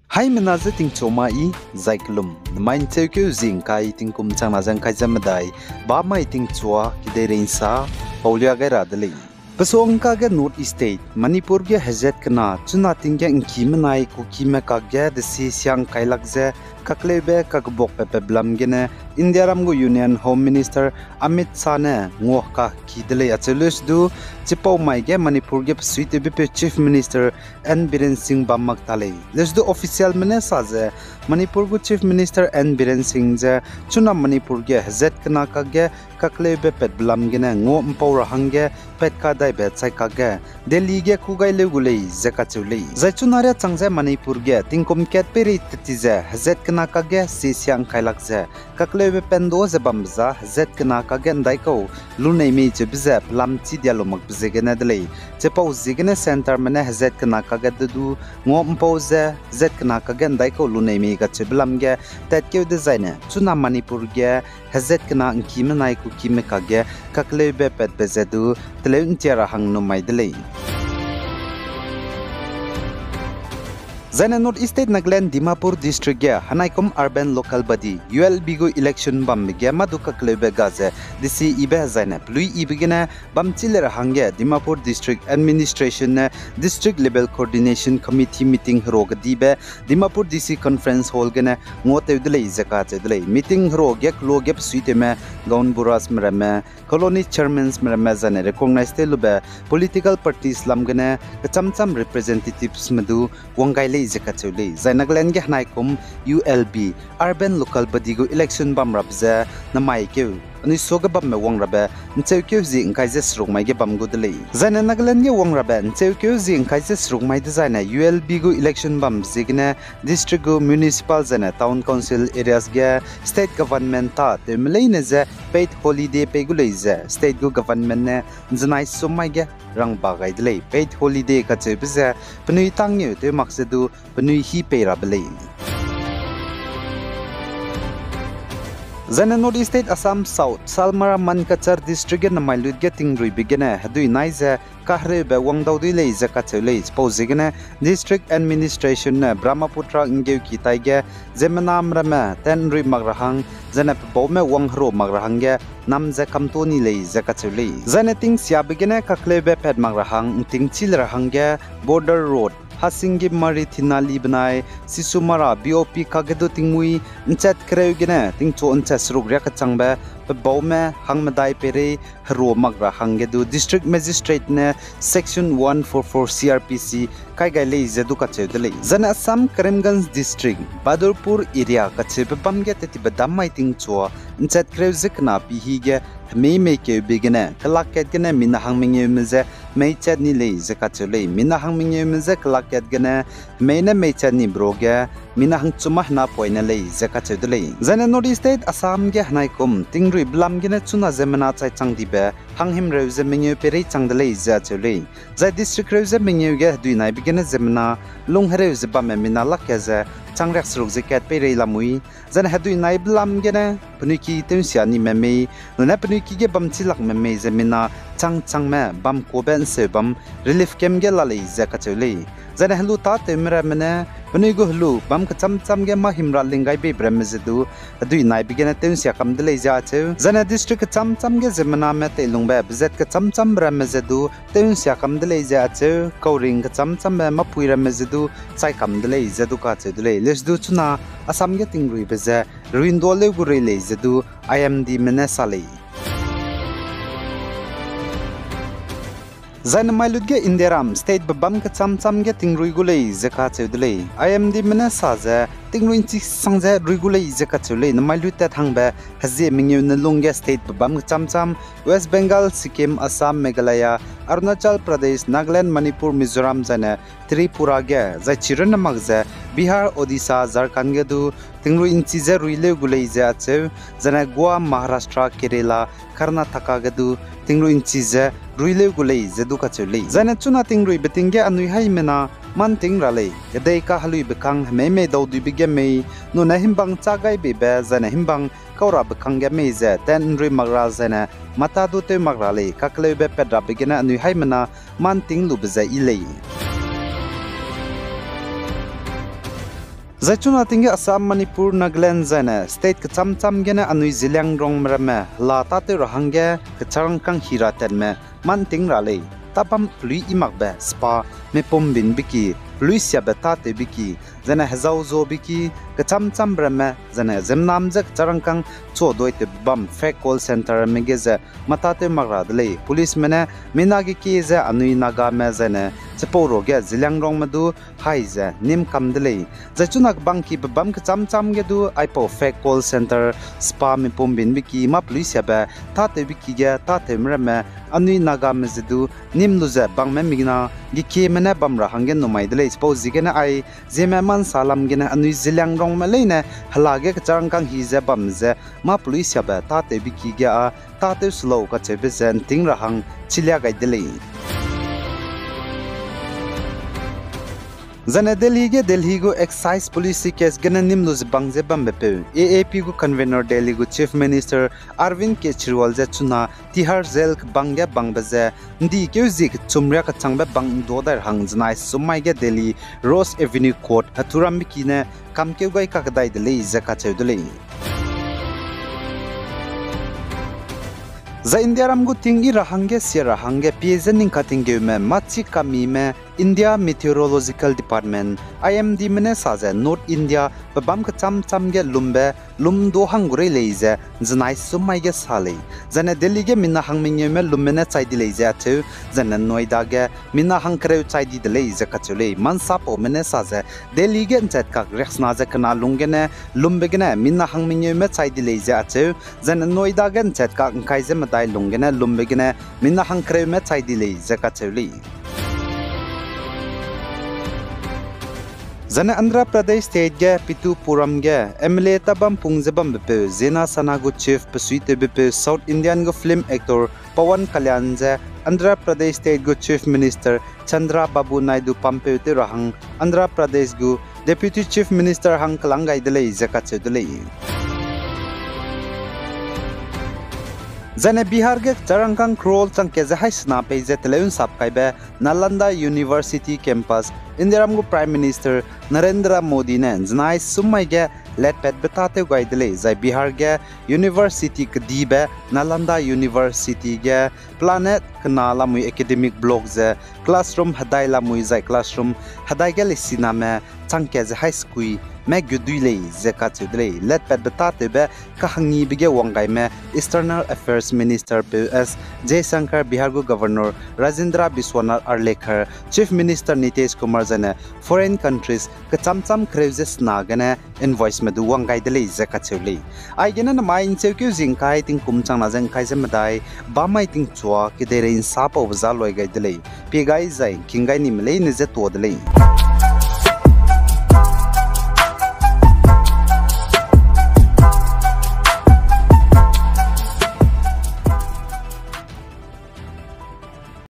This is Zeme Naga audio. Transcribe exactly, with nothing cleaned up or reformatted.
Haimena je tingchu ma i, zai kelum, nemai ’ncheukeu zie ’ngkai tingkum changna ze ’ngkai ze medai, ba mai tingchua, kedeirei ’nsa, paulia gai ra de lei. Pesuang kage North East State, Manipur ge hezat kena, chuna ting ge ’ngki menai, Kukime kakge, desi siang kailak ze, kakleube, kakebokbe pebelam gene, Indiaram gu Union Home Minister Amit Shah ne nguaka ki de lei acheu leuse du, chipau mai ge Manipur ge pesuitewbepeu Chief Minister N Biren Singh bam mak ta lei. Leuse du officialme ne sa ze, Manipur gu Chief Minister N Biren Singh ze, chuna Manipur ge hezat kena kakge, kakleube patbelam gene ngua ’mpau ra hangge, pat kadaibe chai kakge, Delhi ge kû gai leu gu lei ze kacheu lei. Zai chuna riâ chang ze Manipur ge, tingkum kat peirei teti ze, hezat kena kakge, sisia ’ngkailak ze, kakleube pendo ze bambe za, hezat kena kakge ’ndaikau, lunei mei cheube ze, pelam chi dia lu makbe ziegene de lei. Chipau ziegene centreme ne hezat kena kakge de du, ngua ’mpau ze, hezat kena kakge ’ndaikau lunei mei kacheube lam ge, tatkeu dezaine, chuna Manipur ge, hezat kena ’ngki menai Kukime kakge, kakleube patbe ze du, teleu ’ntia ra hang numai de lei. Zaine North East State Nagaland Dimapur District ge, henaikum Urban Local Body, U L B gu election bambe ge mâ du kakleube ga ze, D C ibe hezaine, pelui ibe gene, bam chi le ra hangge, Dimapur District Administration ne, District Level Coordination Committee meeting hero kedibe, Dimapur D C Conference Hall gene, nguatew de lei ze kacheu de lei. Meeting hero ge kelo ge pesuitewme, Gaon Burasme ramme, Colony Chairmansme ramme zaine recognize tew lube, political parties lam gene, kechamcham representativesme du, wang gai lei ze kacheu lei. Zai Nagaland ge henaikum U L B, Urban Local Body gu election bam rabe ze, namai keu, anui suage bamme wang rabe, ’ncheukeu zie ’ngkai ze seruk mai ge bam gu de lei. Zaine Nagaland ge wang rabe, ’ncheukeu zie ’ngkai ze seruk mai dezaine U L B gu election bambe ziegene, district gu municipal zaine town council areas ge state government tâtewme leine ze paid holiday pei gu lei ze state gu government ne ’nzenai sum mai ge rangba gai de lei. Paid holiday kacheube ze penui tângngeu tew mak ze du penui hî pei rabe lei. Zaine North East State Assam South, Salmara Mankachar District ge namai lut ge tingruibe gene hedui nai ze kahereube wangdau dui lei ze kacheu lei. Chipau ziegene District Administration ne Brahmaputra ’nggeuki tai ge ziemmename ramme tenrui mak ra hang, zaine pebaume wang hero mak ra hangge nam ze kamto ni lei ze kacheu lei. Zaine tingsiabe gene kakleube pat mak ra hang, ’nting chi le ra hangge Border Road, Hasingimari Thinali benai Sisumara B O P kakge du tingmui ’nchat kereu gene tingchu ’nchat seruk riâ kechangbe pebaume hangmedai peirei hero mak ra hangge du District Magistrate ne Section one four four C R P C kai gai lei ze du kacheu de lei. Zaine Assam Karimganj District, Badurpur area kacheube bâm ge tetibe dam mai tingchua ’nchat kereu ze kena pi hi ge hemei meikeube gene kelak kat gene mina hang mengeume ze meichat ni lei ze kacheu lei. Mina hang mengeume je kelak kat gene hemei ne meichat ni bro ge mina hangchum ma hena poine lei ze kacheu de lei. Zaine North East State Assam ge henaikum tingruibe lam gene chuna ziemmena chai chang dibe hanghimreu ze mengeu peirei chang de lei ze acheu lei. Zai district reu ze mengeu ge hedui naibe gene ziemmena lung hereu ze bamme mina lak ka ze chang riak seruk ze kat peirei lamui. Zaine hedui naibe lam gene penui ki tew ’nsia nime mei, nune penui ki ge bam chi lakme mei ze mina chang changme bam kuabe ’nseu bam relief camp ge la lei ze kacheu lei. Zaine helu tâtewme ramme ne penui gu helu bam kechâm châm ge mâ himra ling gai beibe ramme ze du hedui naibe gene tew ’nsia kam de lei ze acheu. Zaine district kechâm châm ge ziemmename teilungbe bezat kechâm châmbe ramme ze du tew ’nsia kam de lei ze acheu, kauring kechâm châmbe mâpui ramme ze du chai kam de lei ze du kacheu de lei. Leuse du chuna Assam ge tingruibe ze ruindua leu gu rei lei ze du I M Dme ne sa lei. Zai nemai lut ge Indiaram state bebâm kechâm châm ge tingrui gu lei ze kacheu de lei. I M Dme ne sa ze tingrui ’nchi sang ze rui gu lei ze kacheu lei. Nemai lut tat hangbe hezie mengeu ne lung ge state bebâm kechâm châm, West Bengal, Sikkim, Assam, Meghalaya, Arunachal Pradesh, Nagaland, Manipur, Mizoram zaine Tripura ge, zai chirunne mak ze Bihar, Odisha, Jharkhand ge du tingrui ’nchi ze rui leu gu lei ze acheu, zaine Goa, Maharashtra, Kerala, Karnataka ge du tingrui ’nchi ze rui leu gu lei ze du kacheu lei. Zaine chuna tingruibe ting ge anui haimena mâ ’nting ra lei, kedei kaheluibe kang hemei mei dauduibe ge mei, nune himbang châ gai beibe, zaine himbang kaurabe kang ge mei ze tat ’nrui mak ra zaine mâ tâ du tew mak ra lei, kakleube pat rabe gene anui haimena mâ ’nting lube ze yi lei. Zai chuna ting ge Assam, Manipur, Nagaland zaine state kechâm châm gene anui Zeliangrongme ramme hela tâtew ra hangge kecharangkâng hi ra tatme mâ ’nting ra lei. Tâbam pelui i makbe spa, mepum binbe ki, pelui siabe tâtewbe ki, zaine hezau zobe ki, kechâm châmbe ramme, zaine ziemmename je kecharangkâng chuaduaitewbe bam fake call centre ramme ge ze mâ tâtew mak ra de lei. Policeme ne mina gekie ze anui Nagame zaine chipau ruage Zeliangrongme du hai ze nîm kam de lei. Zai chuna kebangkibe bâm kechâm châm ge du aipau fake call centre, spa, mepum binbe ki, mâ pelui siabe tâtewbe ki ge tâtewme ramme anui Nagame ze du nîm lu ze bangme mina gekieme ne bam ra hangge numai de lei. Chipau ziegene ai Zeme mâ ’nsa lam gene anui Zeliangrongme leine hela ge kecharangkâng hi ze bam ze mâ pelui siabe tâtewbe ki ge â tâtew se lau kacheube ze ’nting ra hang chilia gai de lei. Zaine Delhi ge Delhi gu excise policy case gene nîm lu ze bang ze bambepeu A A P gu convener Delhi gu Chief Minister Arvind Kejriwal je chuna Tihar Jail kebang ge bangbe ze ’ndi keu zie kechum riâ kechangbe bang ’nduâ dai ra hang zenai sum mai ge Delhi Rose Avenue Court heturambe ki ne kamkeu gai kakdai de lei ze kacheu de lei. Zai Indiaram gu ting i ra hangge sia ra hangge pie ze ning katinggeume mâchi kamime India Meteorological Department, I M Dme ne sa ze North India pe bâm kechâm châm ge lumbe lum ’nduâ hang gu rei lei ze zenai sum mai ge sa lei. Zaine Delhi ge mina hang mengeume lumme ne chai di lei ze acheu, zaine Noida ge mina hang kereu chai di de lei ze kacheu lei. Mâ ’nsapaume ne sa ze Delhi ge ’nchetkak riaksena ze kena lung gene lumbe gene mina hang mengeume chai di lei ze acheu, zaine Noida ge ’nchetkak ’ngkai ze medai lung gene lumbe gene mina hang kereume chai di lei ze kacheu lei. Zaine Andhra Pradesh State ge Pittupuram ge M L A tâbam pung ze bambepeu Jana Sana gu chief pesuitewbepeu South Indian gu film actor Pawan Kalyan je Andhra Pradesh State gu Chief Minister Chandrababu Naidu pampeu tew ra hang Andhra Pradesh gu Deputy Chief Minister hang kelang gai de lei ze kacheu de lei. Zaine Bihar ge kecharangkâng crore changkat ze haî sena pei ze teleu ’nsap kaibe Nalanda University campus Indiaram gu Prime Minister Narendra Modi ne zenai sum mai ge letpatbe tâtew gai de lei, zai Bihar ge university kedibe Nalanda University ge planet kena lamui academic block ze classroom hedai lamui zai classroom hedai ge leisiname changkat ze haî sekui me gu dui lei ze kacheu de lei. Letpatbe tâtewbe kahangibe ge wanggaime External Affairs Minister peu S Jaishankar, Bihar gu Governor Rajendra Vishwanath Arlekar, Chief Minister Nitish Kumar zaine foreign countries kechâm châm kereu ze sena gene envoyme du wang gai de lei ze kacheu lei. Aigene namai ’ncheukeu zi ’ngkai tingkum changna ze ’ngkai ze medai bamai tingchua kedeirei ’nsapaube za loi gai de lei. Pie gai zai ’ngking gai nime leine je tuâ de lei.